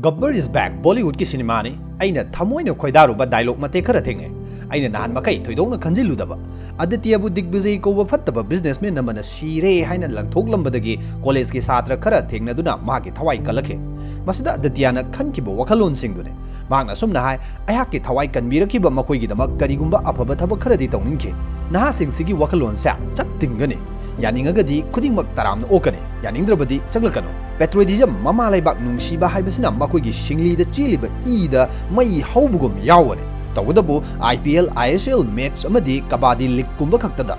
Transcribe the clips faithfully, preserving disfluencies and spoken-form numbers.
Gabbar is back, ꯕꯣꯂꯤꯋꯨꯗꯀꯤ ꯁꯤꯅꯦꯃꯥꯅꯤ꯫ ꯑꯩꯅ ꯊꯃꯣꯏꯅ ꯈꯣꯏꯗꯥꯔꯨꯕ dialogue ꯃꯇꯦꯛ ꯈꯔ ꯊꯦꯡꯅꯩ꯫ ꯑꯩꯅ ꯅꯍꯥꯟ ꯃꯈꯩ ꯊꯣꯏꯗꯣꯛꯅ ꯈꯟꯖꯤꯜꯂꯨꯗꯕ, ꯑꯗꯤꯇ꯭ꯌꯕꯨ ꯗꯤꯒꯕꯤꯖꯌ ꯀꯧꯕ ꯐꯠꯇꯕ ꯕꯤꯖꯤꯅꯦꯁꯃꯦꯟ ꯑꯃꯅ ꯁꯤꯔꯦ ꯍꯥꯏꯅ ꯂꯪꯊꯣꯛꯂꯝꯕꯗꯒꯤ ꯀꯣꯂꯦꯖꯀꯤ ꯁꯥꯇ꯭ꯔ ꯈꯔ ꯊꯦꯡꯅꯗꯨꯅ ꯃꯍꯥꯛꯀꯤ ꯊꯋꯥꯏ ꯀꯜꯂꯛꯈꯤ꯫ ꯃꯁꯤꯗ ꯑꯗꯤꯇ꯭ꯌꯅ ꯈꯟꯈꯤꯕ ꯋꯥꯈꯜꯂꯣꯟꯁꯤꯡꯗꯨꯅꯤ꯫ ꯃꯍꯥꯛꯅ ꯑꯁꯨꯝꯅ ꯍꯥꯏ, "ꯑꯩꯍꯥꯛꯀꯤ ꯊꯋꯥꯏ ꯀꯟꯕꯤꯔꯛꯈꯤꯕ ꯃꯈꯣꯏꯒꯤꯗꯃꯛ ꯀꯔꯤꯒꯨꯝꯕ ꯑꯐꯕ ꯊꯕꯛ ꯈꯔꯗꯤ ꯇꯧꯅꯤꯡꯈꯤ꯫ ꯅꯍꯥꯁꯤꯡꯁꯤꯒꯤ ꯋꯥꯈꯜꯂꯣꯟꯁꯦ ꯆꯞ ꯇꯤꯡꯒꯅꯤ꯫ ꯌꯥꯅꯤꯡꯉꯒꯗꯤ ꯈꯨꯗꯤꯡꯃꯛ ꯇꯔꯥꯝꯅ ꯑꯣꯛꯀꯅꯤ, ꯌꯥꯅꯤꯡꯗ꯭ꯔꯕꯗꯤ ꯆꯪꯂꯛꯀꯅꯨ꯫" ꯄꯦꯇ꯭ꯔꯣꯏꯇꯤꯖꯝ, ꯃꯃꯥ ꯂꯩꯕꯥꯛ ꯅꯨꯡꯁꯤꯕ ꯍꯥꯏꯕꯁꯤꯅ ꯃꯈꯣꯏꯒꯤ ꯁꯤꯡꯂꯤꯗ ꯆꯦꯜꯂꯤꯕ ꯏꯗ ꯃꯩ ꯍꯧꯕꯒꯨꯝ ꯌꯥꯎꯕꯅꯤ꯫ ꯇꯧꯕꯇꯕꯨ IPL, ISL ꯃꯦꯠꯆ ꯑꯃꯗꯤ ꯀꯕꯥꯗꯤ ꯂꯤꯒꯀꯨꯝꯕ ꯈꯛꯇꯗ,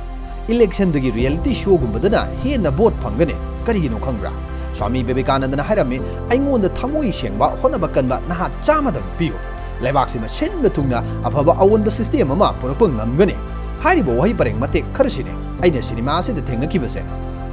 ꯏꯂꯦꯛꯁꯟꯗꯒꯤ ꯔꯤꯌꯦꯂꯤꯇꯤ ꯁꯣꯒꯨꯝꯕꯗꯅ ꯍꯦꯟꯅ ꯚꯣꯠ ꯐꯪꯒꯅꯤ꯫ ꯀꯔꯤꯒꯤꯅꯣ ꯈꯪꯕ꯭ꯔꯥ? ꯁ꯭ꯋꯥꯃꯤ ꯕꯤꯕꯦꯀꯥꯅꯟꯗꯅ ꯍꯥꯏꯔꯝꯃꯤ, "ꯑꯩꯉꯣꯟꯗ ꯊꯃꯣꯏ ꯁꯦꯡꯕ ꯍꯣꯠꯅꯕ ꯀꯟꯕ ꯅꯍꯥ ꯆꯥꯝꯃꯗꯪ ꯄꯤꯌꯨ꯫ ꯂꯩꯕꯥꯛꯁꯤꯃ ꯁꯤꯟꯕ ꯊꯨꯡꯅ ꯑꯐꯕ ꯑꯑꯣꯟꯕ ꯁꯤꯁꯇꯦꯝ ꯑꯃ ꯄꯨꯔꯛꯄ ꯉꯝꯒꯅꯤ꯫" ꯍꯥꯏꯔꯤꯕ ꯋꯥꯍꯩ ꯄꯔꯦꯡ ꯃꯇꯦꯛ ꯈꯔꯁꯤꯅꯤ ꯑꯩꯅ ꯁꯤꯅꯦꯃꯥ ꯑꯁꯤꯗ ꯊꯦꯡꯅꯈꯤꯕꯁꯦ꯫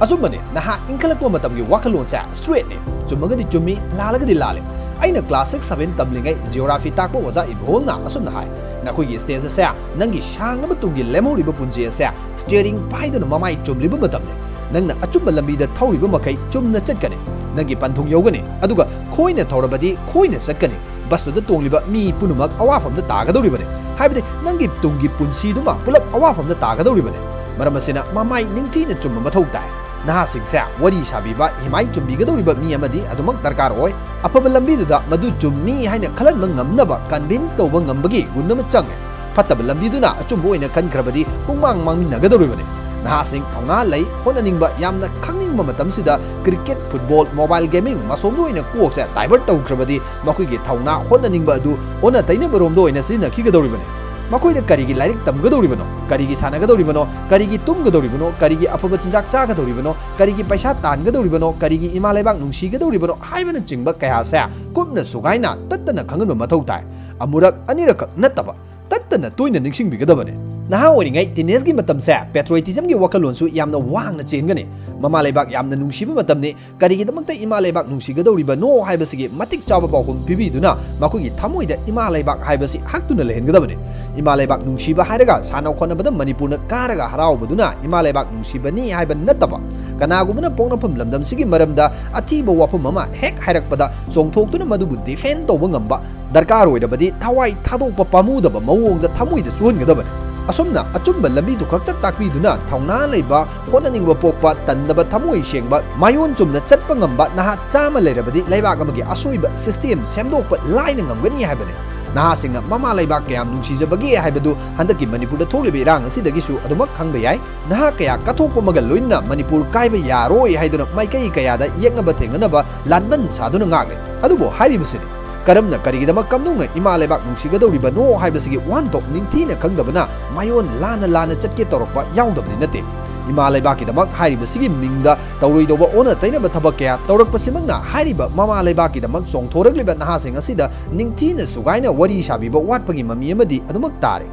ꯑꯆꯨꯝꯕꯅꯤ, ꯅꯍꯥ ꯏꯟꯈꯠꯂꯛꯄ ꯃꯇꯝꯒꯤ ꯋꯥꯈꯜꯂꯣꯟꯁꯦ ꯁ꯭ꯇ꯭ꯔꯦꯠꯅꯤ꯫ ꯆꯨꯝꯃꯒꯗꯤ ꯆꯨꯝꯃꯤ, ꯂꯥꯜꯂꯒꯗꯤ ꯂꯥꯜꯂꯦ꯫ ꯑꯩꯅ ꯀ꯭ꯂꯥꯁ ꯁꯤꯛꯁ ꯁꯚꯦꯟ ꯇꯝꯂꯤꯉꯩ ꯖꯤꯑꯣꯒ꯭ꯔꯥꯐꯤ ꯇꯥꯛꯄ ꯑꯣꯖꯥ ꯏꯕꯣꯜꯅ ꯑꯁꯨꯝꯅ ꯍꯥꯏ, "ꯅꯈꯣꯏꯒꯤ ꯁ꯭ꯇꯦꯖ ꯑꯁꯦ ꯅꯪꯒꯤ ꯁꯥꯡꯂꯕ ꯇꯨꯡꯒꯤ ꯂꯦꯝꯍꯧꯔꯤꯕ ꯄꯨꯟꯁꯤ ꯑꯁꯦ ꯁ꯭ꯇꯤꯌꯔꯤꯡ ꯄꯥꯏꯗꯨꯅ ꯃꯃꯥꯏ ꯆꯨꯝꯂꯤꯕ ꯃꯇꯝꯅꯤ꯫ ꯅꯪꯅ ꯑꯆꯨꯝꯕ ꯂꯝꯕꯤꯗ ꯊꯧꯔꯤꯕ ꯃꯈꯩ ꯆꯨꯝꯅ ꯆꯠꯀꯅꯤ꯫ ꯅꯪꯒꯤ ꯄꯟꯊꯨꯡ ꯌꯧꯒꯅꯤ꯫ ꯑꯗꯨꯒ ꯈꯣꯏꯅ ꯊꯧꯔꯕꯗꯤ ꯈꯣꯏꯅ ꯆꯠꯀꯅꯤ꯫ ꯕꯁꯇꯨꯗ ꯇꯣꯡꯂꯤꯕ ꯃꯤ ꯄꯨꯝꯅꯃꯛ ꯑꯋꯥꯐꯝꯗ ꯇꯥꯒꯗꯧꯔꯤꯕꯅꯤ꯫ ꯍꯥꯏꯕꯗꯤ ꯅꯪꯒꯤ ꯇꯨꯡꯒꯤ ꯄꯨꯟꯁꯤꯗꯨꯃ ꯄꯨꯂꯞ ꯑꯋꯥꯐꯝꯗ ꯇꯥꯒꯗꯧꯔꯤꯕꯅꯤ꯫ ꯃꯔꯝ ꯑꯁꯤꯅ ꯃꯃꯥꯏ ꯅꯤꯡꯊꯤꯅ ꯆꯨꯝꯕ ꯃꯊꯧ ꯇꯥꯏ꯫ ꯅꯍꯥꯁꯤꯡꯁꯦ ꯋꯥꯔꯤ ꯁꯥꯕꯤꯕ, ꯍꯤꯃꯥꯏ ꯆꯨꯝꯕꯤꯒꯗꯧꯔꯤꯕ ꯃꯤ ꯑꯃꯗꯤ ꯑꯗꯨꯃꯛ ꯗꯔꯀꯥꯔ ꯑꯣꯏ꯫ ꯑꯐꯕ ꯂꯝꯕꯤꯗꯨꯗ ꯃꯗꯨ ꯆꯨꯝꯃꯤ ꯍꯥꯏꯅ ꯈꯜꯍꯟꯕ ꯉꯝꯅꯕ ꯀꯟꯚꯤꯟꯁ ꯇꯧꯕ ꯉꯝꯕꯒꯤ ꯒꯨꯟ ꯑꯃ ꯆꯪꯉꯤ꯫ ꯐꯠꯇꯕ ꯂꯝꯕꯤꯗꯨꯅ ꯑꯆꯨꯝꯕ ꯑꯣꯏꯅ ꯈꯟꯈ꯭ꯔꯕꯗꯤ ꯄꯨꯡꯃꯥꯡ ꯃꯥꯡꯃꯤꯟꯅꯒꯗꯧꯔꯤꯕꯅꯤ꯫" ꯅꯍꯥꯁꯤꯡ ꯊꯧꯅꯥ ꯂꯩ, ꯍꯣꯠꯅꯅꯤꯡꯕ, ꯌꯥꯝꯅ ꯈꯪꯅꯤꯡꯕ ꯃꯇꯝꯁꯤꯗ ꯀ꯭ꯔꯤꯀꯦꯠ, ꯐꯨꯠꯕꯣꯜ, ꯃꯣꯕꯥꯏꯜ ꯒꯦꯃꯤꯡ ꯃꯁꯣꯝꯗ ꯑꯣꯏꯅ ꯀꯣꯛꯁꯦ ꯗꯥꯏꯚꯔꯠ ꯇꯧꯈ꯭ꯔꯕꯗꯤ ꯃꯈꯣꯏꯒꯤ ꯊꯧꯅꯥ, ꯍꯣꯠꯅꯅꯤꯡꯕ ꯑꯗꯨ ꯑꯣꯟꯅ ꯇꯩꯅꯕꯔꯣꯝꯗ ꯑꯣꯏꯅ ꯁꯤꯖꯤꯟꯅꯈꯤꯒꯗꯧꯔꯤꯕꯅꯤ꯫ ꯃꯈꯣꯏꯗ ꯀꯔꯤꯒꯤ ꯂꯥꯏꯔꯤꯛ ꯇꯝꯒꯗꯧꯔꯤꯕꯅꯣ, ꯀꯔꯤꯒꯤ ꯁꯥꯟꯅꯒꯗꯧꯔꯤꯕꯅꯣ, ꯀꯔꯤꯒꯤ ꯇꯨꯝꯒꯗꯧꯔꯤꯕꯅꯣ, ꯀꯔꯤꯒꯤ ꯑꯐꯕ ꯆꯤꯟꯖꯥꯛ ꯆꯥꯒꯗꯧꯔꯤꯕꯅꯣ, ꯀꯔꯤꯒꯤ ꯄꯩꯁꯥ ꯇꯥꯟꯒꯗꯧꯔꯤꯕꯅꯣ, ꯀꯔꯤꯒꯤ ꯏꯃꯥ ꯂꯩꯕꯥꯛ ꯅꯨꯡꯁꯤꯒꯗꯧꯔꯤꯕꯅꯣ ꯍꯥꯏꯕꯅꯆꯤꯡꯕ ꯀꯌꯥꯁꯦ ꯀꯨꯞꯅ ꯁꯨꯒꯥꯏꯅ ꯇꯠꯇꯅ ꯈꯪꯍꯟꯕ ꯃꯊꯧ ꯇꯥꯏ꯫ ꯑꯃꯨꯔꯛ ꯑꯅꯤꯔꯛꯈꯛ ꯅꯠꯇꯕ, ꯇꯠꯇꯅ ꯇꯣꯏꯅ ꯅꯤꯡꯁꯤꯡꯕꯤꯒꯗꯕꯅꯤ꯫ ꯅꯍꯥ ꯑꯣꯏꯔꯤꯉꯩ, teenage ꯀꯤ ꯃꯇꯝꯁꯦ, patriotism ꯒꯤ ꯋꯥꯈꯜꯂꯣꯟꯁꯨ ꯌꯥꯝꯅ ꯋꯥꯡꯅ ꯆꯦꯟꯒꯅꯤ꯫ ꯃꯃꯥ ꯂꯩꯕꯥꯛ ꯌꯥꯝꯅ ꯅꯨꯡꯁꯤꯕ ꯃꯇꯝꯅꯤ꯫ ꯀꯔꯤꯒꯤꯗꯃꯛꯇ ꯏꯃꯥ ꯂꯩꯕꯥꯛ ꯅꯨꯡꯁꯤꯒꯗꯧꯔꯤꯕꯅꯣ ꯍꯥꯏꯕꯁꯤꯒꯤ ꯃꯇꯤꯛ ꯆꯥꯕ ꯄꯥꯎꯈꯨꯝ ꯄꯤꯕꯤꯗꯨꯅ ꯃꯈꯣꯏꯒꯤ ꯊꯃꯣꯏꯗ ꯏꯃꯥ ꯂꯩꯕꯥꯛ ꯍꯥꯏꯕꯁꯤ ꯍꯛꯇꯨꯅ ꯂꯩꯍꯟꯒꯗꯕꯅꯤ꯫ ꯏꯃꯥ ꯂꯩꯕꯥꯛ ꯅꯨꯡꯁꯤꯕ ꯍꯥꯏꯔꯒ ꯁꯥꯟꯅ ꯈꯣꯠꯅꯕꯗ ꯃꯅꯤꯄꯨꯔꯅ ꯀꯥꯔꯒ ꯍꯔꯥꯎꯕꯗꯨꯅ ꯏꯃꯥ ꯂꯩꯕꯥꯛ ꯅꯨꯡꯁꯤꯕꯅꯤ ꯍꯥꯏꯕ ꯅꯠꯇꯕ, ꯀꯅꯥꯒꯨꯝꯕꯅ ꯄꯣꯛꯅꯐꯝ ꯂꯝꯗꯝꯁꯤꯒꯤ ꯃꯔꯝꯗ ꯑꯊꯤꯕ ꯋꯥꯐꯝ ꯑꯃ ꯍꯦꯛ ꯍꯥꯏꯔꯛꯄꯗ ꯆꯣꯡꯊꯣꯛꯇꯨꯅ ꯃꯗꯨꯕꯨ defend ꯇꯧꯕ ꯉꯝꯕ, ꯗꯔꯀꯥꯔ ꯑꯣꯏꯔꯕꯗꯤ ꯊꯋꯥꯏ ꯊꯥꯗꯣꯛꯄ ꯄꯥꯝꯃꯨꯗꯕ ꯃꯑꯣꯡꯗ ꯊꯃꯣꯏꯗ ꯆꯨꯍꯟꯒꯗꯕꯅꯤ꯫ ꯑꯁꯨꯝꯅ ꯑꯆꯨꯝꯕ ꯂꯝꯕꯤꯗꯨ ꯈꯛꯇ ꯇꯥꯛꯄꯤꯗꯨꯅ ꯊꯧꯅꯥ ꯂꯩꯕ, ꯍꯣꯠꯅꯅꯤꯡꯕ ꯄꯣꯛꯄ, ꯇꯟꯗꯕ ꯊꯃꯣꯏ ꯁꯦꯡꯕ, ꯃꯥꯏꯑꯣꯟ ꯆꯨꯝꯅ ꯆꯠꯄ ꯉꯝꯕ ꯅꯍꯥ ꯆꯥꯝꯃ ꯂꯩꯔꯕꯗꯤ ꯂꯩꯕꯥꯛ ꯑꯃꯒꯤ ꯑꯁꯣꯏꯕ system ꯁꯦꯝꯗꯣꯛꯄ ꯂꯥꯏꯅ ꯉꯝꯒꯅꯤ ꯍꯥꯏꯕꯅꯤ꯫ ꯅꯍꯥꯁꯤꯡꯅ ꯃꯃꯥ ꯂꯩꯕꯥꯛ ꯀꯌꯥꯝ ꯅꯨꯡꯁꯤꯖꯕꯒꯦ ꯍꯥꯏꯕꯗꯨ ꯍꯟꯗꯛꯀꯤ ꯃꯅꯤꯄꯨꯔꯗ ꯊꯣꯛꯂꯤꯕ ꯏꯔꯥꯡ ꯑꯁꯤꯗꯒꯤꯁꯨ ꯑꯗꯨꯃꯛ ꯈꯪꯕ ꯌꯥꯏ꯫ ꯅꯍꯥ ꯀꯌꯥ ꯀꯠꯊꯣꯛꯄ ꯑꯃꯒ ꯂꯣꯏꯅꯅ ꯃꯅꯤꯄꯨꯔ ꯀꯥꯏꯕ ꯌꯥꯔꯣꯏ ꯍꯥꯏꯗꯨꯅ ꯃꯥꯏꯀꯩ ꯀꯌꯥꯗ ꯌꯦꯛꯅꯕ ꯊꯦꯡꯅꯅꯕ ꯂꯥꯟꯕꯟ ꯁꯥꯗꯨꯅ ꯉꯥꯛꯂꯤ꯫ ꯑꯗꯨꯕꯨ ꯍꯥꯏꯔꯤꯕꯁꯤꯗꯤ ꯀꯔꯝꯅ, ꯀꯔꯤꯒꯤꯗꯃꯛ, ꯀꯝꯗꯧꯅ ꯏꯃꯥ ꯂꯩꯕꯥꯛ ꯅꯨꯡꯁꯤꯒꯗꯧꯔꯤꯕꯅꯣ ꯍꯥꯏꯕꯁꯤꯒꯤ ꯋꯥꯍꯟꯊꯣꯛ ꯅꯤꯡꯊꯤꯅ ꯈꯪꯗꯕꯅ ꯃꯥꯏꯑꯣꯟ ꯂꯥꯟꯅ ꯂꯥꯟꯅ ꯆꯠꯀꯦ ꯇꯧꯔꯛꯄ ꯌꯥꯎꯗꯕꯗꯤ ꯅꯠꯇꯦ꯫ ꯏꯃꯥ ꯂꯩꯕꯥꯛꯀꯤꯗꯃꯛ ꯍꯥꯏꯔꯤꯕꯁꯤꯒꯤ ꯃꯤꯡꯗ ꯇꯧꯔꯣꯏꯗꯧꯕ ꯑꯣꯟꯅ ꯇꯩꯅꯕ ꯊꯕꯛ ꯀꯌꯥ ꯇꯧꯔꯛꯄꯁꯤꯃꯛꯅ ꯍꯥꯏꯔꯤꯕ ꯃꯃꯥ ꯂꯩꯕꯥꯛꯀꯤꯗꯃꯛ ꯆꯣꯡꯊꯣꯔꯛꯂꯤꯕ ꯅꯍꯥꯁꯤꯡ ꯑꯁꯤꯗ ꯅꯤꯡꯊꯤꯅ ꯁꯨꯒꯥꯏꯅ ꯋꯥꯔꯤ ꯁꯥꯕꯤꯕ ꯋꯥꯠꯄꯒꯤ ꯃꯃꯤ ꯑꯃꯗꯤ ꯑꯗꯨꯃꯛ ꯇꯥꯔꯦ꯫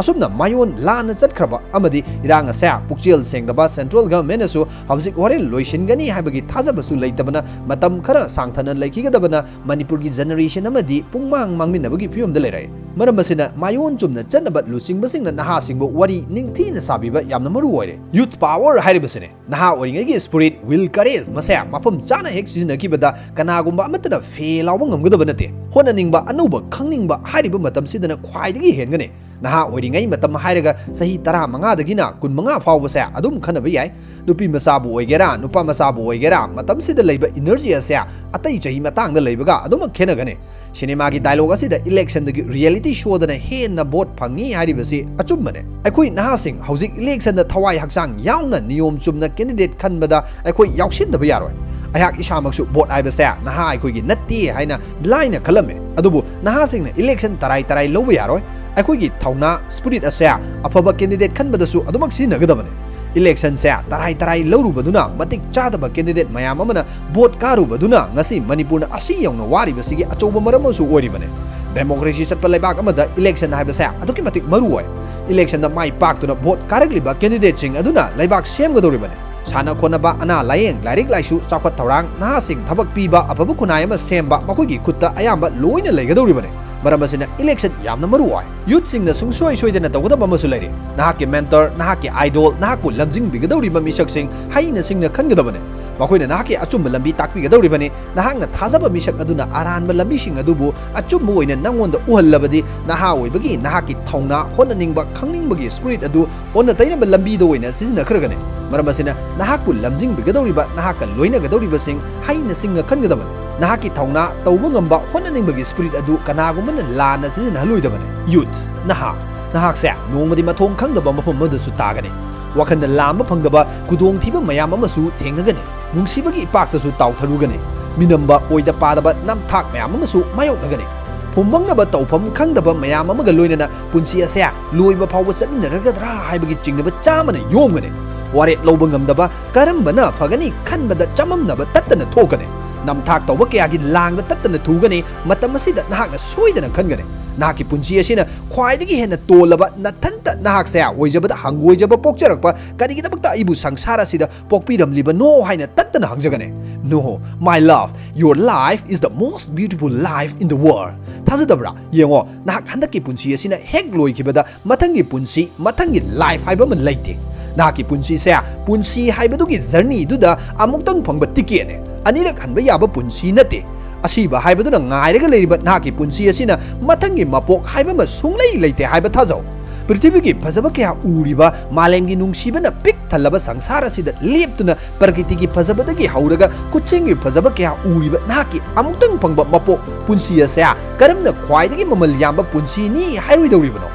ꯑꯁꯨꯝꯅ ꯃꯥꯏꯑꯣꯟ ꯂꯥꯟꯅ ꯆꯠꯈ꯭ꯔꯕ ꯑꯃꯗꯤ ꯏꯔꯥꯡ ꯑꯁꯦ ꯄꯨꯛꯆꯦꯜ ꯁꯦꯡꯗꯕ central government ꯅꯁꯨ ꯍꯧꯖꯤꯛ ꯍꯣꯔꯦꯟ ꯂꯣꯏꯁꯤꯟꯒꯅꯤ ꯍꯥꯏꯕꯒꯤ ꯊꯥꯖꯕꯁꯨ ꯂꯩꯇꯕꯅ ꯃꯇꯝ ꯈꯔ ꯁꯥꯡꯊꯅ ꯂꯩꯈꯤꯒꯗꯕꯅ ꯃꯅꯤꯄꯨꯔꯒꯤ generation ꯑꯃꯗꯤ ꯄꯨꯡꯃꯥꯡ ꯃꯥꯡꯃꯤꯟꯅꯕꯒꯤ ꯐꯤꯕꯝꯗ ꯂꯩꯔꯦ꯫ ꯃꯔꯝ ꯑꯁꯤꯅ ꯃꯥꯏꯑꯣꯟ ꯆꯨꯝꯅ ꯆꯠꯅꯕ ꯂꯨꯆꯤꯡꯕꯁꯤꯡꯅ ꯅꯍꯥꯁꯤꯡꯕꯨ ꯋꯥꯔꯤ ꯅꯤꯡꯊꯤꯅ ꯁꯥꯕꯤꯕ ꯌꯥꯝꯅ ꯃꯔꯨ ꯑꯣꯏꯔꯦ꯫ Youth power ꯍꯥꯏꯔꯤꯕꯁꯤꯅꯦ꯫ ꯅꯍꯥ ꯑꯣꯏꯔꯤꯉꯩꯒꯤ spirit, will, courage ꯃꯁꯦ ꯃꯐꯝ ꯆꯥꯅ ꯍꯦꯛ ꯁꯤꯖꯤꯟꯅꯈꯤꯕꯗ ꯀꯅꯥꯒꯨꯝꯕ ꯑꯃꯠꯇꯅ ꯐꯦ ꯂꯥꯎꯕ ꯉꯝꯒꯗꯕ ꯅꯠꯇꯦ꯫ ꯍꯣꯠꯅꯅꯤꯡꯕ, ꯑꯅꯧꯕ ꯈꯪꯅꯤꯡꯕ ꯍꯥꯏꯔꯤꯕ ꯃꯇꯝꯁꯤꯗꯅ ꯈ꯭ꯋꯥꯏꯗꯒꯤ ꯍꯦꯟꯒꯅꯤ꯫ ꯅꯍꯥ ꯑꯣꯏꯔꯤꯉꯩ ꯃꯇꯝ ꯍꯥꯏꯔꯒ ꯆꯍꯤ ꯇꯔꯥꯃꯉꯥꯗꯒꯤꯅ ꯀꯨꯟꯃꯉꯥ ꯐꯥꯎꯕꯁꯦ ꯑꯗꯨꯝ ꯈꯟꯅꯕ ꯌꯥꯏ꯫ ꯅꯨꯄꯤ ꯃꯆꯥꯕꯨ ꯑꯣꯏꯒꯦꯔꯥ, ꯅꯨꯄꯥ ꯃꯆꯥꯕꯨ ꯑꯣꯏꯒꯦꯔꯥ, ꯃꯇꯝꯁꯤꯗ ꯂꯩꯕ energy ꯑꯁꯦ ꯑꯇꯩ ꯆꯍꯤ ꯃꯇꯥꯡꯗ ꯂꯩꯕꯒ ꯑꯗꯨꯃꯛ ꯈꯦꯠꯅꯒꯅꯤ꯫ ꯁꯤꯅꯦꯃꯥꯒꯤ dialogue ꯑꯁꯤꯗ election ꯗꯒꯤ reality show ꯗꯅ ꯍꯦꯟꯅ vote ꯐꯪꯉꯤ ꯍꯥꯏꯔꯤꯕꯁꯤ ꯑꯆꯨꯝꯕꯅꯦ꯫ ꯑꯩꯈꯣꯏ ꯅꯍꯥꯁꯤꯡ ꯍꯧꯖꯤꯛ election ꯗ ꯊꯋꯥꯏ ꯍꯛꯆꯥꯡ ꯌꯥꯎꯅ ꯅꯤꯌꯣꯝ ꯆꯨꯝꯅ candidate ꯈꯟꯕꯗ ꯑꯩꯈꯣꯏ ꯌꯥꯎꯁꯤꯟꯗꯕ ꯌꯥꯔꯣꯏ꯫ ꯑꯩꯍꯥꯛ ꯏꯁꯥꯃꯛꯁꯨ vote ꯍꯥꯏꯕꯁꯦ ꯅꯍꯥ ꯑꯩꯈꯣꯏꯒꯤ ꯅꯠꯇꯦ ꯍꯥꯏꯅ ꯂꯥꯏꯅ ꯈꯜꯂꯝꯃꯤ꯫ ꯑꯗꯨꯕꯨ ꯅꯍꯥꯁꯤꯡꯅ election ꯇꯔꯥꯏ ꯇꯔꯥꯏ ꯂꯧꯕ ꯌꯥꯔꯣꯏ꯫ ꯑꯩꯈꯣꯏꯒꯤ ꯊꯧꯅꯥ, spirit ꯑꯁꯦ ꯑꯐꯕ candidate ꯈꯟꯕꯗꯁꯨ ꯑꯗꯨꯃꯛ ꯁꯤꯖꯤꯟꯅꯒꯗꯕꯅꯤ꯫ Election ꯁꯦ ꯇꯔꯥꯏ ꯇꯔꯥꯏ ꯂꯧꯔꯨꯕꯗꯨꯅ ꯃꯇꯤꯛ ꯆꯥꯗꯕ candidate ꯃꯌꯥꯝ ꯑꯃꯅ vote ꯀꯥꯔꯨꯕꯗꯨꯅ ꯉꯁꯤ ꯃꯅꯤꯄꯨꯔꯅ ꯑꯁꯤ ꯌꯧꯅ ꯋꯥꯔꯤꯕꯁꯤꯒꯤ ꯑꯆꯧꯕ ꯃꯔꯝ ꯑꯃꯁꯨ ꯑꯣꯏꯔꯤꯕꯅꯤ꯫ Democracy ꯆꯠꯄ ꯂꯩꯕꯥꯛ ꯑꯃꯗ election ꯍꯥꯏꯕꯁꯦ ꯑꯗꯨꯛꯀꯤ ꯃꯇꯤꯛ ꯃꯔꯨ ꯑꯣꯏ꯫ Election ꯗ ꯃꯥꯏ ꯄꯥꯛꯇꯨꯅ vote ꯀꯥꯔꯛꯂꯤꯕ candidate ꯁꯤꯡ ꯑꯗꯨꯅ ꯂꯩꯕꯥꯛ ꯁꯦꯝꯒꯗꯧꯔꯤꯕꯅꯤ꯫ ꯁꯥꯟꯅ ꯈꯣꯠꯅꯕ, ꯑꯅꯥ ꯂꯥꯌꯦꯡ, ꯂꯥꯏꯔꯤꯛ ꯂꯥꯏꯁꯨ, ꯆꯥꯎꯈꯠ ꯊꯧꯔꯥꯡ, ꯅꯍꯥꯁꯤꯡ ꯊꯕꯛ ꯄꯤꯕ, ꯑꯐꯕ ꯈꯨꯟꯅꯥꯏ ꯑꯃ ꯁꯦꯝꯕ, ꯃꯈꯣꯏꯒꯤ ꯈꯨꯠꯇ ꯑꯌꯥꯝꯕ ꯂꯣꯏꯅ ꯂꯩꯒꯗꯧꯔꯤꯕꯅꯤ꯫ ꯃꯔꯝ ꯑꯁꯤꯅ election ꯌꯥꯝꯅ ꯃꯔꯨ ꯑꯣꯏ꯫ Youth ꯁꯤꯡꯅ ꯁꯨꯡꯁꯣꯏ ꯁꯣꯏꯗꯅ ꯇꯧꯒꯗꯕ ꯑꯃꯁꯨ ꯂꯩꯔꯤ꯫ ꯅꯍꯥꯛꯀꯤ mentor, ꯅꯍꯥꯛꯀꯤ idol, ꯅꯍꯥꯛꯄꯨ ꯂꯝꯖꯤꯡꯕꯤꯒꯗꯧꯔꯤꯕ ꯃꯤꯁꯛꯁꯤꯡ ꯍꯩꯅ ꯁꯤꯡꯅ ꯈꯟꯒꯗꯕꯅꯤ꯫ ꯃꯈꯣꯏꯅ ꯅꯍꯥꯛꯀꯤ ꯑꯆꯨꯝꯕ ꯂꯝꯕꯤ ꯇꯥꯛꯄꯤꯒꯗꯧꯔꯤꯕꯅꯤ꯫ ꯅꯍꯥꯛꯅ ꯊꯥꯖꯕ ꯃꯤꯁꯛ ꯑꯗꯨꯅ ꯑꯔꯥꯟꯕ ꯂꯝꯕꯤꯁꯤꯡ ꯑꯗꯨꯕꯨ ꯑꯆꯨꯝꯕ ꯑꯣꯏꯅ ꯅꯪꯉꯣꯟꯗ ꯎꯍꯜꯂꯕꯗꯤ, ꯅꯍꯥ ꯑꯣꯏꯕꯒꯤ ꯅꯍꯥꯛꯀꯤ ꯊꯧꯅꯥ, ꯍꯣꯠꯅꯅꯤꯡꯕ, ꯈꯪꯅꯤꯡꯕꯒꯤ spirit ꯑꯗꯨ ꯑꯣꯟꯅ ꯇꯩꯅꯕ ꯂꯝꯕꯤꯗ ꯑꯣꯏꯅ ꯁꯤꯖꯤꯟꯅꯈ꯭ꯔꯒꯅꯤ꯫ ꯃꯔꯝ ꯑꯁꯤꯅ, ꯅꯍꯥꯛꯄꯨ ꯂꯝꯖꯤꯡꯕꯤꯒꯗꯧꯔꯤꯕ, ꯅꯍꯥꯛꯀ ꯂꯣꯏꯅꯒꯗꯧꯔꯤꯕꯁꯤꯡ ꯍꯩꯅ ꯁꯤꯡꯅ ꯈꯟꯒꯗꯕꯅꯤ꯫ ꯅꯍꯥꯛꯀꯤ ꯊꯧꯅꯥ, ꯇꯧꯕ ꯉꯝꯕ, ꯍꯣꯠꯅꯅꯤꯡꯕꯒꯤ spirit ꯑꯗꯨ ꯀꯅꯥꯒꯨꯝꯕꯅ ꯂꯥꯟꯅ ꯁꯤꯖꯤꯟꯅꯍꯜꯂꯣꯏꯗꯕꯅꯤ꯫ Youth, ꯅꯍꯥ, ꯅꯍꯥꯛꯁꯦ ꯅꯣꯡꯃꯗꯤ ꯃꯊꯣꯡ ꯈꯪꯗꯕ ꯃꯐꯝ ꯑꯃꯗꯁꯨ ꯇꯥꯒꯅꯤ꯫ ꯋꯥꯈꯜꯅ ꯂꯥꯝꯕ ꯐꯪꯗꯕ ꯈꯨꯗꯣꯡꯊꯤꯕ ꯃꯌꯥꯝ ꯑꯃꯁꯨ ꯊꯦꯡꯅꯒꯅꯤ꯫ ꯅꯨꯡꯁꯤꯕꯒꯤ ꯏꯄꯥꯛꯇꯁꯨ ꯇꯥꯎꯊꯔꯨꯒꯅꯤ꯫ ꯃꯤꯅꯝꯕ, ꯑꯣꯏꯗ ꯄꯥꯗꯕ ꯅꯝꯊꯥꯛ ꯃꯌꯥꯝ ꯑꯃꯁꯨ ꯃꯥꯌꯣꯛꯅꯒꯅꯤ꯫ ꯐꯨꯝꯕꯪꯅꯕ ꯇꯧꯐꯝ ꯈꯪꯗꯕ ꯃꯌꯥꯝ ꯑꯃꯒ ꯂꯣꯏꯅꯅ ꯄꯨꯟꯁꯤ ꯑꯁꯦ ꯂꯣꯏꯕ ꯐꯥꯎꯕ ꯆꯠꯃꯤꯟꯅꯔꯒꯗ꯭ꯔꯥ ꯍꯥꯏꯕꯒꯤ ꯆꯤꯡꯅꯕ ꯆꯥꯃꯅ ꯌꯣꯝꯒꯅꯤ꯫ ꯋꯥꯔꯦꯞ ꯂꯧꯕ ꯉꯝꯗꯕ, ꯀꯔꯝꯕꯅ ꯐꯒꯅꯤ ꯈꯟꯕꯗ ꯆꯃꯝꯅꯕ ꯇꯠꯇꯅ ꯊꯣꯛꯀꯅꯤ꯫ ꯅꯝꯊꯥꯛ ꯇꯧꯕ ꯀꯌꯥꯒꯤ ꯂꯥꯡꯗ ꯇꯠꯇꯅ ꯊꯨꯒꯅꯤ꯫ ꯃꯇꯝ ꯑꯁꯤꯗ ꯅꯍꯥꯛꯅ ꯁꯣꯏꯗꯅ ꯈꯟꯒꯅꯤ, ꯅꯍꯥꯛꯀꯤ ꯄꯨꯟꯁꯤ ꯑꯁꯤꯅ ꯈ꯭ꯋꯥꯏꯗꯒꯤ ꯍꯦꯟꯅ ꯇꯣꯜꯂꯕ, ꯅꯊꯟꯇ ꯅꯍꯥꯛꯁꯦ ꯑꯣꯏꯖꯕꯗ ꯍꯪꯒꯣꯏꯖꯕ ꯄꯣꯛꯆꯔꯛꯄ, ꯀꯔꯤꯒꯤꯗꯃꯛꯇ ꯑꯩꯕꯨ ꯁꯪꯁꯥꯔ ꯑꯁꯤꯗ ꯄꯣꯛꯄꯤꯔꯝꯂꯤꯕꯅꯣ ꯍꯥꯏꯅ ꯇꯠꯇꯅ ꯍꯪꯖꯒꯅꯤ꯫ No, my love, your life is the most beautiful life in the world. ꯊꯥꯖꯗꯕ꯭ꯔꯥ? ꯌꯦꯡꯉꯣ, ꯅꯍꯥꯛ ꯍꯟꯗꯛꯀꯤ ꯄꯨꯟꯁꯤ ꯑꯁꯤꯅ ꯍꯦꯛ ꯂꯣꯏꯈꯤꯕꯗ ꯃꯊꯪꯒꯤ ꯄꯨꯟꯁꯤ, ꯃꯊꯪꯒꯤ life ꯍꯥꯏꯕ ꯑꯃ ꯂꯩꯇꯦ꯫ ꯅꯍꯥꯛꯀꯤ ꯄꯨꯟꯁꯤꯁꯦ ꯄꯨꯟꯁꯤ ꯍꯥꯏꯕꯗꯨꯒꯤ journey ꯗꯨꯗ ꯑꯃꯨꯛꯇꯪ ꯐꯪꯕ ticket ꯅꯦ꯫ ꯑꯅꯤꯔꯛ ꯍꯟꯕ ꯌꯥꯕ ꯄꯨꯟꯁꯤ ꯅꯠꯇꯦ꯫ ꯑꯁꯤꯕ ꯍꯥꯏꯕꯗꯨꯅ ꯉꯥꯏꯔꯒ ꯂꯩꯔꯤꯕ ꯅꯍꯥꯛꯀꯤ ꯄꯨꯟꯁꯤ ꯑꯁꯤꯅ ꯃꯊꯪꯒꯤ ꯃꯄꯣꯛ ꯍꯥꯏꯕ ꯑꯃ ꯁꯨꯡꯂꯩ ꯂꯩꯇꯦ ꯍꯥꯏꯕ ꯊꯥꯖꯧ꯫ ꯄ꯭ꯔꯤꯊꯤꯕꯤꯒꯤ ꯐꯖꯕ ꯀꯌꯥ ꯎꯔꯤꯕ, ꯃꯥꯂꯦꯝꯒꯤ ꯅꯨꯡꯁꯤꯕꯅ ꯄꯤꯛ ꯊꯜꯂꯕ ꯁꯪꯁꯥꯔ ꯑꯁꯤꯗ ꯂꯦꯞꯇꯨꯅ ꯄ꯭ꯔꯀꯤꯇꯤꯒꯤ ꯐꯖꯕꯗꯒꯤ ꯍꯧꯔꯒ ꯈꯨꯠꯁꯦꯝꯒꯤ ꯐꯖꯕ ꯀꯌꯥ ꯎꯔꯤꯕ ꯅꯍꯥꯛꯀꯤ ꯑꯃꯨꯛꯇꯪ ꯐꯪꯕ ꯃꯄꯣꯛ ꯄꯨꯟꯁꯤ ꯑꯁꯦ ꯀꯔꯝꯅ ꯈ꯭ꯋꯥꯏꯗꯒꯤ ꯃꯃꯜ ꯌꯥꯝꯕ ꯄꯨꯟꯁꯤꯅꯤ ꯍꯥꯏꯔꯣꯏꯗꯧꯔꯤꯕꯅꯣ?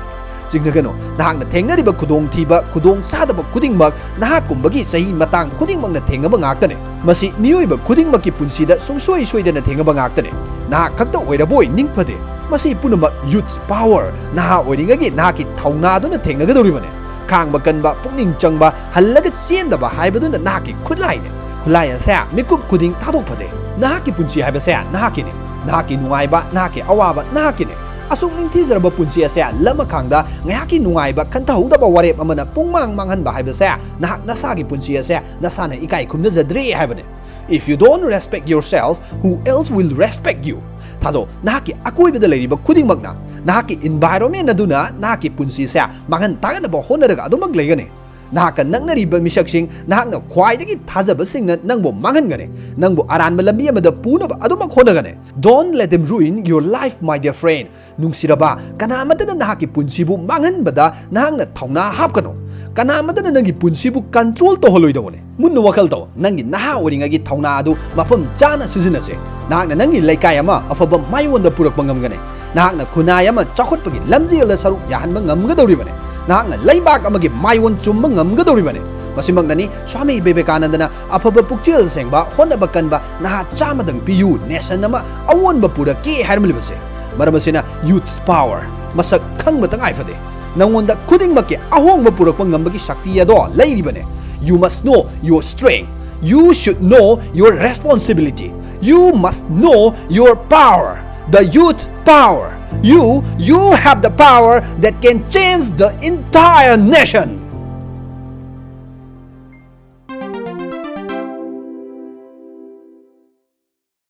ꯆꯤꯡꯅꯒꯅꯨ, ꯅꯍꯥꯛꯅ ꯊꯦꯡꯅꯔꯤꯕ ꯈꯨꯗꯣꯡꯊꯤꯕ, ꯈꯨꯗꯣꯡ ꯆꯥꯗꯕ ꯈꯨꯗꯤꯡꯃꯛ ꯅꯍꯥꯛꯀꯨꯝꯕꯒꯤ ꯆꯍꯤ ꯃꯇꯥꯡ ꯈꯨꯗꯤꯡꯃꯛꯅ ꯊꯦꯡꯅꯕ ꯉꯥꯛꯇꯅꯤ꯫ ꯃꯁꯤ ꯃꯤꯑꯣꯏꯕ ꯈꯨꯗꯤꯡꯃꯛꯀꯤ ꯄꯨꯟꯁꯤꯗ ꯁꯨꯡꯁꯣꯏ ꯁꯣꯏꯗꯅ ꯊꯦꯡꯅꯕ ꯉꯥꯛꯇꯅꯤ꯫ ꯅꯍꯥꯛ ꯈꯛꯇ ꯑꯣꯏꯔꯕꯣꯏ ꯅꯤꯡꯐꯗꯦ꯫ ꯃꯁꯤ ꯄꯨꯝꯅꯃꯛ youth power, ꯅꯍꯥ ꯑꯣꯏꯔꯤꯉꯩꯒꯤ ꯅꯍꯥꯛꯀꯤ ꯊꯧꯅꯥꯗꯨꯅ ꯊꯦꯡꯅꯒꯗꯧꯔꯤꯕꯅꯤ꯫ ꯈꯥꯡꯕ ꯀꯟꯕ, ꯄꯨꯛꯅꯤꯡ ꯆꯪꯕ, ꯍꯜꯂꯒ ꯆꯦꯟꯗꯕ ꯍꯥꯏꯕꯗꯨꯅ ꯅꯍꯥꯛꯀꯤ ꯈꯨꯠꯂꯥꯏꯅꯤ꯫ ꯈꯨꯠꯂꯥꯏ ꯑꯁꯦ ꯃꯤꯀꯨꯞ ꯈꯨꯗꯤꯡ ꯊꯥꯗꯣꯛ ꯐꯗꯦ꯫ ꯅꯍꯥꯛꯀꯤ ꯄꯨꯟꯁꯤ ꯍꯥꯏꯕꯁꯦ ꯅꯍꯥꯛꯀꯤꯅꯤ꯫ ꯅꯍꯥꯛꯀꯤ ꯅꯨꯡꯉꯥꯏꯕ, ꯅꯍꯥꯛꯀꯤ ꯑꯋꯥꯕ ꯅꯍꯥꯛꯀꯤꯅꯤ꯫ ꯑꯁꯨꯛ ꯅꯤꯡꯊꯤꯖꯔꯕ ꯄꯨꯟꯁꯤ ꯑꯁꯦ ꯂꯃꯈꯥꯡꯗ ꯉꯥꯏꯍꯥꯛꯀꯤ ꯅꯨꯡꯉꯥꯏꯕ ꯈꯟꯊꯍꯧꯗꯕ ꯋꯥꯔꯦꯞ ꯑꯃꯅ ꯄꯨꯡꯃꯥꯡ ꯃꯥꯡꯍꯟꯕ ꯍꯥꯏꯕꯁꯦ ꯅꯍꯥꯛ ꯅꯁꯥꯒꯤ ꯄꯨꯟꯁꯤ ꯑꯁꯦ ꯅꯁꯥꯅ ꯏꯀꯥꯏ ꯈꯨꯝꯅꯖꯗ꯭ꯔꯦ ꯍꯥꯏꯕꯅꯤ꯫ If you don't respect yourself, who else will respect you? ꯊꯥꯖꯧ, ꯅꯍꯥꯛꯀꯤ ꯑꯀꯣꯏꯕꯗ ꯂꯩꯔꯤꯕ ꯈꯨꯗꯤꯡꯃꯛꯅ, ꯅꯍꯥꯛꯀꯤ environment ꯑꯗꯨꯅ ꯅꯍꯥꯛꯀꯤ ꯄꯨꯟꯁꯤꯁꯦ ꯃꯥꯡꯍꯟ ꯇꯥꯛꯍꯟꯅꯕ ꯍꯣꯠꯅꯔꯒ ꯑꯗꯨꯃꯛ ꯂꯩꯒꯅꯤ꯫ ꯅꯍꯥꯛꯀ ꯅꯛꯅꯔꯤꯕ ꯃꯤꯁꯛꯁꯤꯡ, ꯅꯍꯥꯛꯅ ꯈ꯭ꯋꯥꯏꯗꯒꯤ ꯊꯥꯖꯕꯁꯤꯡꯅ ꯅꯪꯕꯨ ꯃꯥꯡꯍꯟꯒꯅꯤ, ꯅꯪꯕꯨ ꯑꯔꯥꯟꯕ ꯂꯝꯕꯤ ꯑꯃꯗ ꯄꯨꯅꯕ ꯑꯗꯨꯃꯛ ꯍꯣꯠꯅꯒꯅꯤ꯫ Don't let them ruin your life, my dear friend. ꯅꯨꯡꯁꯤꯔꯕ, ꯀꯅꯥ ꯑꯃꯠꯇꯅ ꯅꯍꯥꯛꯀꯤ ꯄꯨꯟꯁꯤꯕꯨ ꯃꯥꯡꯍꯟꯕꯗ ꯅꯍꯥꯛꯅ ꯊꯧꯅꯥ ꯍꯥꯞꯀꯅꯨ꯫ ꯀꯅꯥ ꯑꯃꯠꯇꯅ ꯅꯪꯒꯤ ꯄꯨꯟꯁꯤꯕꯨ control ꯇꯧꯍꯜꯂꯣꯏꯗꯧꯕꯅꯤ꯫ ꯃꯨꯟꯅ ꯋꯥꯈꯜ ꯇꯧ, ꯅꯪꯒꯤ ꯅꯍꯥ ꯑꯣꯏꯔꯤꯉꯩꯒꯤ ꯊꯧꯅꯥ ꯑꯗꯨ ꯃꯐꯝ ꯆꯥꯅ ꯁꯤꯖꯤꯟꯅꯁꯦ꯫ ꯅꯍꯥꯛꯅ ꯅꯪꯒꯤ ꯂꯩꯀꯥꯏ ꯑꯃ ꯑꯐꯕ ꯃꯥꯏꯑꯣꯟꯗ ꯄꯨꯔꯛꯄ ꯉꯝꯒꯅꯤ꯫ ꯅꯍꯥꯛꯅ ꯈꯨꯟꯅꯥꯏ ꯑꯃ ꯆꯥꯎꯈꯠꯄꯒꯤ ꯂꯝꯖꯦꯜꯗ ꯁꯔꯨꯛ ꯌꯥꯍꯟꯕ ꯉꯝꯒꯗꯧꯔꯤꯕꯅꯤ꯫ ꯅꯍꯥꯛꯅ ꯂꯩꯕꯥꯛ ꯑꯃꯒꯤ ꯃꯥꯏꯑꯣꯟ ꯆꯨꯝꯕ ꯉꯝꯒꯗꯧꯔꯤꯕꯅꯤ꯫ ꯃꯁꯤꯃꯛꯅꯅꯤ ꯁ꯭ꯋꯥꯃꯤ ꯕꯤꯕꯦꯀꯥꯅꯟꯗꯅ ꯑꯐꯕ ꯄꯨꯛꯆꯦꯜ ꯁꯦꯡꯕ, ꯍꯣꯠꯅꯕ ꯀꯟꯕ ꯅꯍꯥ ꯆꯥꯝꯃꯗꯪ ꯄꯤꯌꯨ, nation ꯑꯃ ꯑꯑꯣꯟꯕ ꯄꯨꯔꯛꯀꯦ ꯍꯥꯏꯔꯝꯂꯤꯕꯁꯦ꯫ ꯃꯔꯝ ꯑꯁꯤꯅ youth's power ꯃꯁꯛ ꯈꯪꯕ ꯇꯉꯥꯏ ꯐꯗꯦ꯫ ꯅꯉꯣꯟꯗ ꯈꯨꯗꯤꯡꯃꯛꯀꯤ ꯑꯍꯣꯡꯕ ꯄꯨꯔꯛꯄ ꯉꯝꯕꯒꯤ ꯁꯛꯇꯤ ꯑꯗꯣ ꯂꯩꯔꯤꯕꯅꯦ꯫ You must know your strength. You should know your responsibility. You must know your power. The youth power. You, you have the power that can change the entire nation.